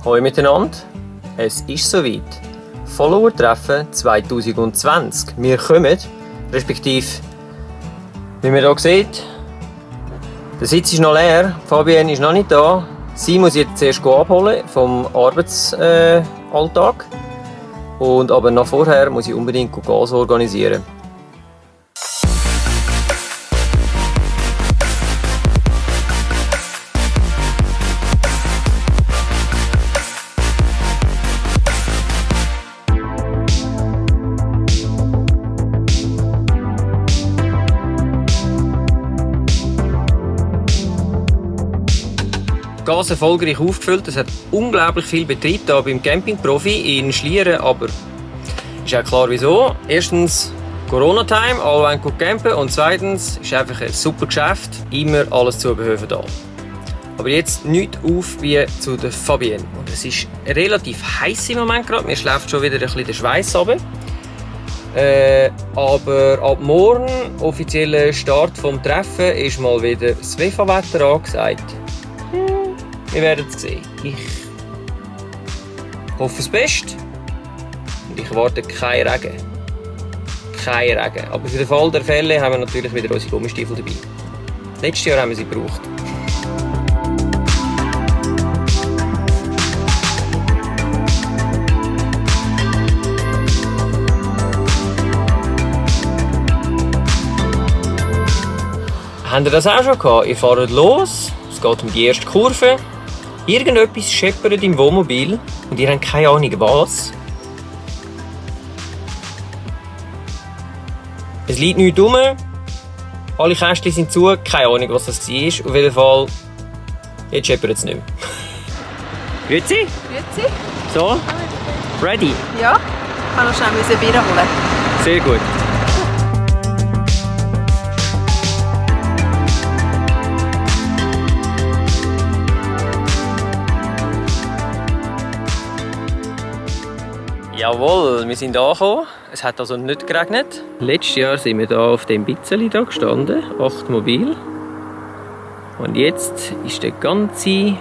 Hallo miteinander, es ist soweit. Follower-Treffen 2020. Wir kommen, respektive, wie man hier sieht, der Sitz ist noch leer, Fabienne ist noch nicht da. Sie muss jetzt zuerst abholen vom Arbeitsalltag. Aber noch vorher muss ich unbedingt Gas organisieren. Gas erfolgreich aufgefüllt. Es hat unglaublich viel Betrieb hier beim Campingprofi in Schlieren, aber ist auch klar wieso. Erstens Corona-Time, alle wollen gut campen und zweitens ist einfach ein super Geschäft, immer alles Zubehör da. Aber jetzt nichts auf wie zu der Fabienne. Und es ist relativ heiß im Moment gerade, mir schläft schon wieder ein bisschen der Schweiß runter. Aber ab morgen, offizieller Start vom Treffen, ist mal wieder das WV-Wetter angesagt. Wir werden es sehen. Ich hoffe das Beste. Und ich erwarte keinen Regen. Kein Regen. Aber für den Fall der Fälle haben wir natürlich wieder unsere Gummistiefel dabei. Letztes Jahr haben wir sie gebraucht. Habt ihr das auch schon gehabt? Ihr fahrt los, es geht um die erste Kurve. Irgendetwas scheppert im Wohnmobil und ihr habt keine Ahnung was. Es liegt nichts rum, alle Kästchen sind zu, keine Ahnung was das war. Auf jeden Fall, jetzt scheppert es nicht mehr. Grüezi? Grüezi. So, ready? Ja, ich kann noch schnell ein Bier holen. Sehr gut. Jawohl, wir sind angekommen. Es hat also nicht geregnet. Letztes Jahr sind wir hier auf dem Bitzeli da gestanden, 8 Mobil. Und jetzt ist der ganze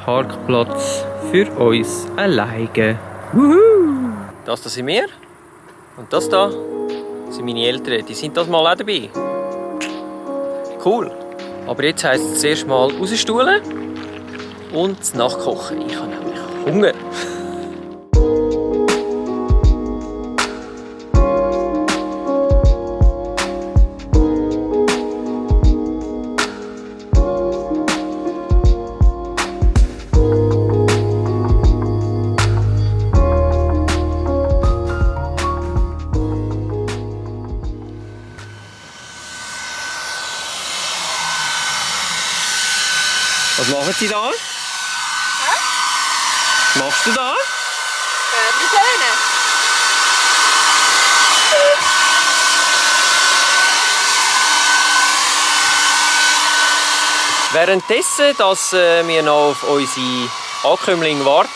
Parkplatz für uns alleine. Wuhu! Das sind wir. Und das da sind meine Eltern. Die sind das mal auch dabei. Cool. Aber jetzt heisst es zuerst mal rausstuhlen und nachkochen. Ich habe nämlich Hunger. Was machen Sie da? Hä? Was machst du da? Wie schön. Währenddessen, dass wir noch auf unsere Ankömmlinge warten,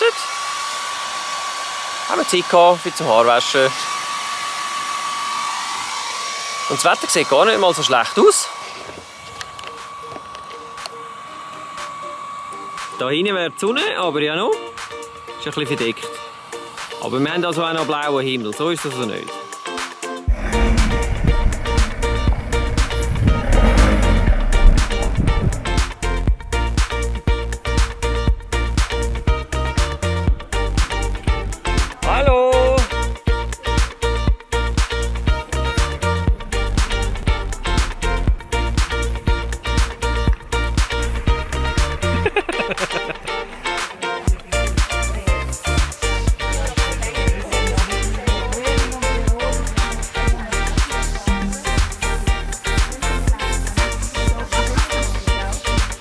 haben wir Zeit gehabt für zum Haarwaschen. Und das Wetter sieht gar nicht mal so schlecht aus. Da hinten wäre die Sonne, aber ja noch. Ist ein bisschen verdeckt. Aber wir haben also auch noch blauen Himmel, so ist das also nicht. Hallo!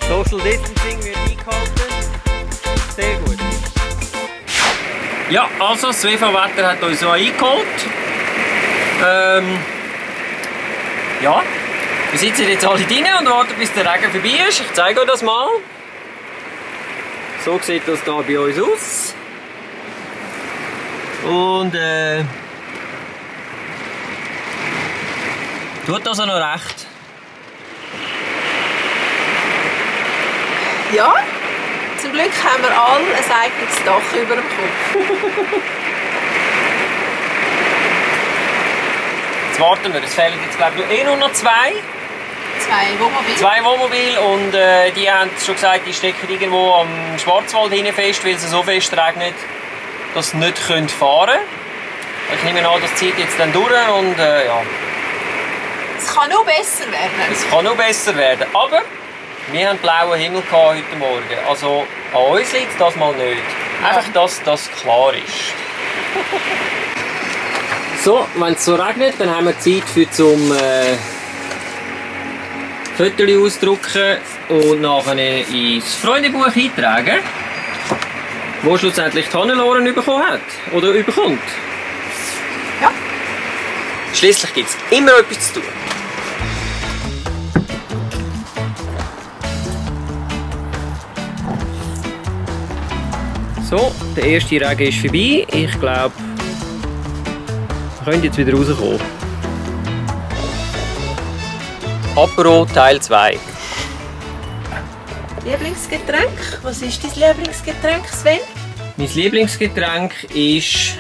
Social Distancing wird eingehalten. Sehr gut. Ja, also das WV-Wetter hat uns so eingeholt. Ja, wir sitzen jetzt alle drin und warten, bis der Regen vorbei ist. Ich zeige euch das mal. So sieht das hier bei uns aus. Und tut also noch recht. Ja, zum Glück haben wir alle ein eigenes Dach über dem Kopf. Jetzt warten wir, es fehlen jetzt glaube ich nur noch zwei. Zwei Wohnmobile und die haben schon gesagt, die stecken irgendwo am Schwarzwald hinten fest, weil es so fest regnet, dass sie nicht fahren können. Ich nehme an, das zieht jetzt dann durch und ja. Es kann noch besser werden. Es kann noch besser werden, aber wir haben blauen Himmel heute Morgen. Also an uns liegt es das mal nicht. Einfach, dass das klar ist. So, wenn es so regnet, dann haben wir Zeit für zum Fotos ausdrucken und nachher ins Freundebuch eintragen, wo schlussendlich die Hannelore bekommen hat oder bekommt. Ja. Schliesslich gibt es immer etwas zu tun. So, der erste Regen ist vorbei. Ich glaube, wir können jetzt wieder rauskommen. Apero Teil 2. Lieblingsgetränk? Was ist dein Lieblingsgetränk, Sven? Mein Lieblingsgetränk ist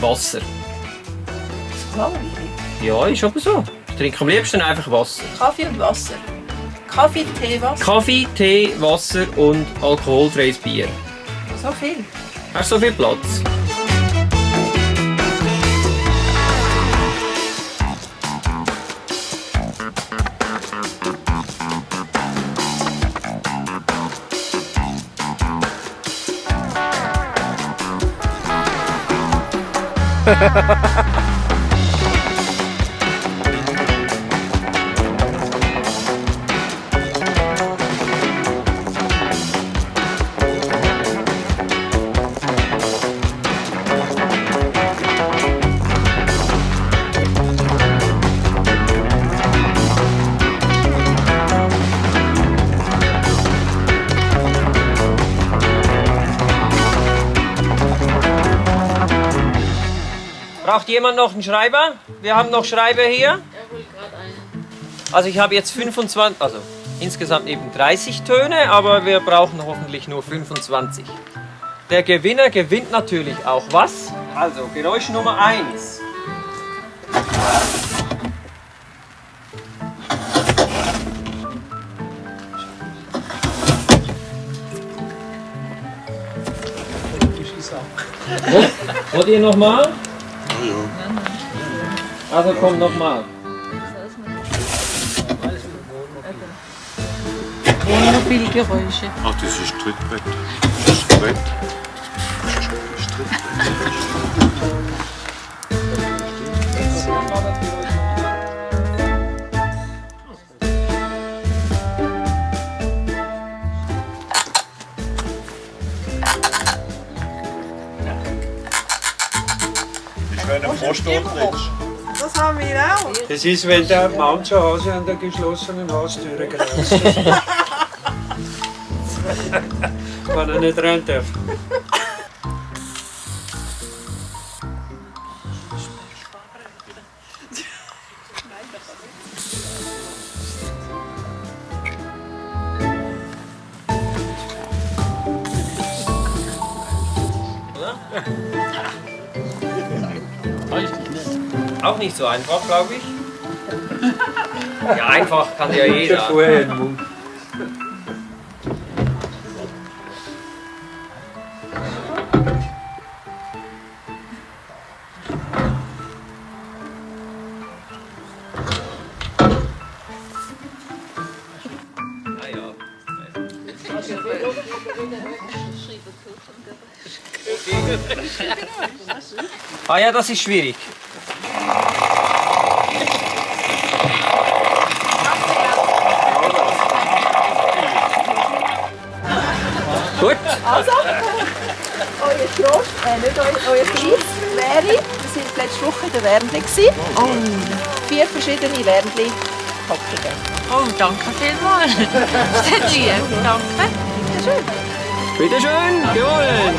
Wasser. Langweilig. Ja, ist aber so. Ich trinke am liebsten einfach Wasser. Kaffee und Wasser. Kaffee, Tee, Wasser. Kaffee, Tee, Wasser und alkoholfreies Bier. So viel. Hast du so viel Platz? Braucht jemand noch einen Schreiber? Wir haben noch Schreiber hier. Also ich habe jetzt 25, also insgesamt eben 30 Töne, aber wir brauchen hoffentlich nur 25. Der Gewinner gewinnt natürlich auch was. Also Geräusch Nummer 1. Wollt ihr nochmal? Also komm nochmal. Ohne viele Geräusche. Ach, das ist Trittbrett. Das ist Brett. Das ist Trittbrett. Wenn du Frost trittst. Das haben wir auch. Das ist, wenn der Mann zu Hause an der geschlossenen Haustür greift. Wenn er nicht rein darf. Auch nicht so einfach, glaube ich. Ja, einfach kann ja jeder. Vorher im Mund. Ah ja, das ist schwierig. Gut. Also, euer Trost, nicht euer Preis wäre, wir sind letzte Woche in der Wernli gewesen. 4 verschiedene Wernli-Packungen. Oh, danke vielmals. Sehr lieb, danke. Bitte schön. Bitte schön, gewonnen.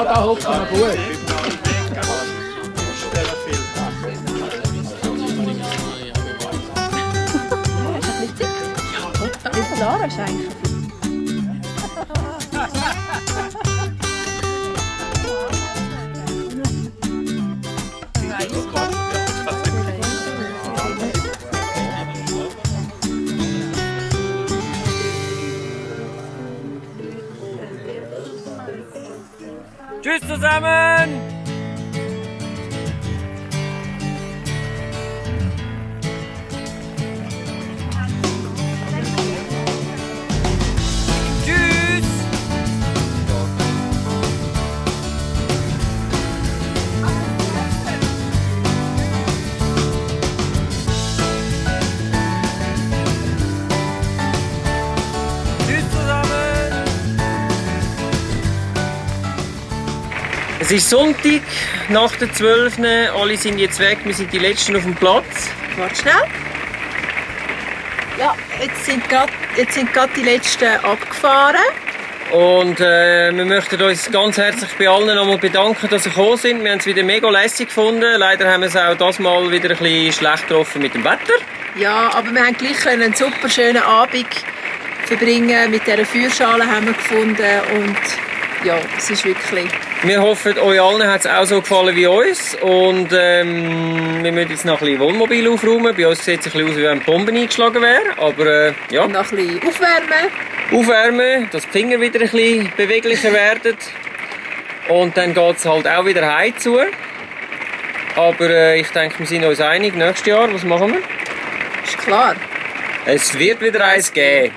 Ja, da hocken wir gut. Wie viel Lara ist eigentlich? Tschüss zusammen! Tschüss! Tschüss zusammen! Es ist Sonntag, nach der 12. Alle sind jetzt weg, wir sind die Letzten auf dem Platz. Warte schnell. Ja, jetzt sind gerade die Letzten abgefahren. Und wir möchten uns ganz herzlich bei allen nochmal bedanken, dass sie gekommen sind. Wir haben es wieder mega lässig gefunden. Leider haben wir es auch das Mal wieder ein bisschen schlecht getroffen mit dem Wetter. Ja, aber wir haben gleich einen super schönen Abend verbringen. Mit dieser Feuerschale haben wir gefunden und ja, es ist wirklich... Wir hoffen, euch allen hat es auch so gefallen wie uns. Und wir müssen jetzt noch ein bisschen Wohnmobil aufräumen. Bei uns sieht es ein bisschen aus, wie wenn eine Bombe eingeschlagen wäre. Aber ja. Und noch ein bisschen aufwärmen. Aufwärmen, dass die Finger wieder ein bisschen beweglicher werden. Und dann geht es halt auch wieder heim zu. Aber ich denke, wir sind uns einig. Nächstes Jahr, was machen wir? Ist klar. Es wird wieder eins geben.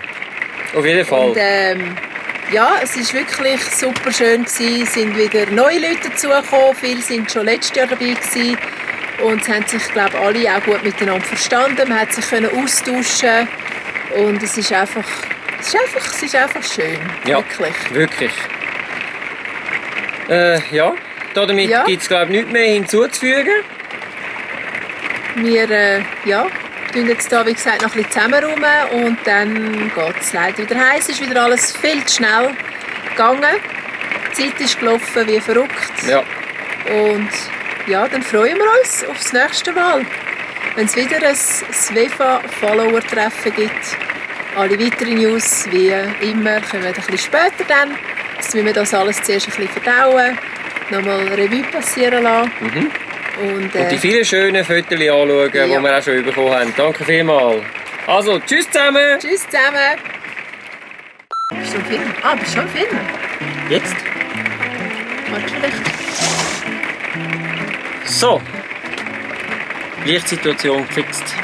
Auf jeden Fall. Und, ja, es war wirklich super schön. Es sind wieder neue Leute dazugekommen. Viele waren schon letztes Jahr dabei gewesen. Und es haben sich, glaube ich, alle auch gut miteinander verstanden. Man hat sich austauschen. Und es ist einfach schön. Ja, wirklich. Ja, damit Ja. gibt es, glaube ich, nichts mehr hinzuzufügen. Wir tun jetzt hier, wie gesagt, noch ein bisschen zusammenräumen und dann geht es leider wieder heim. Es ist wieder alles viel zu schnell gegangen. Die Zeit ist gelaufen wie verrückt. Ja. Und ja, dann freuen wir uns aufs nächste Mal. Wenn es wieder ein SWEFA-Follower-Treffen gibt. Alle weiteren News, wie immer, kommen ein bisschen später dann. Jetzt müssen wir das alles zuerst ein bisschen verdauen, nochmal Revue passieren lassen. Und die vielen schönen Fotos anschauen, die wir auch schon bekommen haben. Danke vielmals. Also, tschüss zusammen. Tschüss zusammen. Bist du am Filmen? Ah, bist du schon am Filmen? Jetzt? Warte vielleicht. So. Lichtsituation gefixt.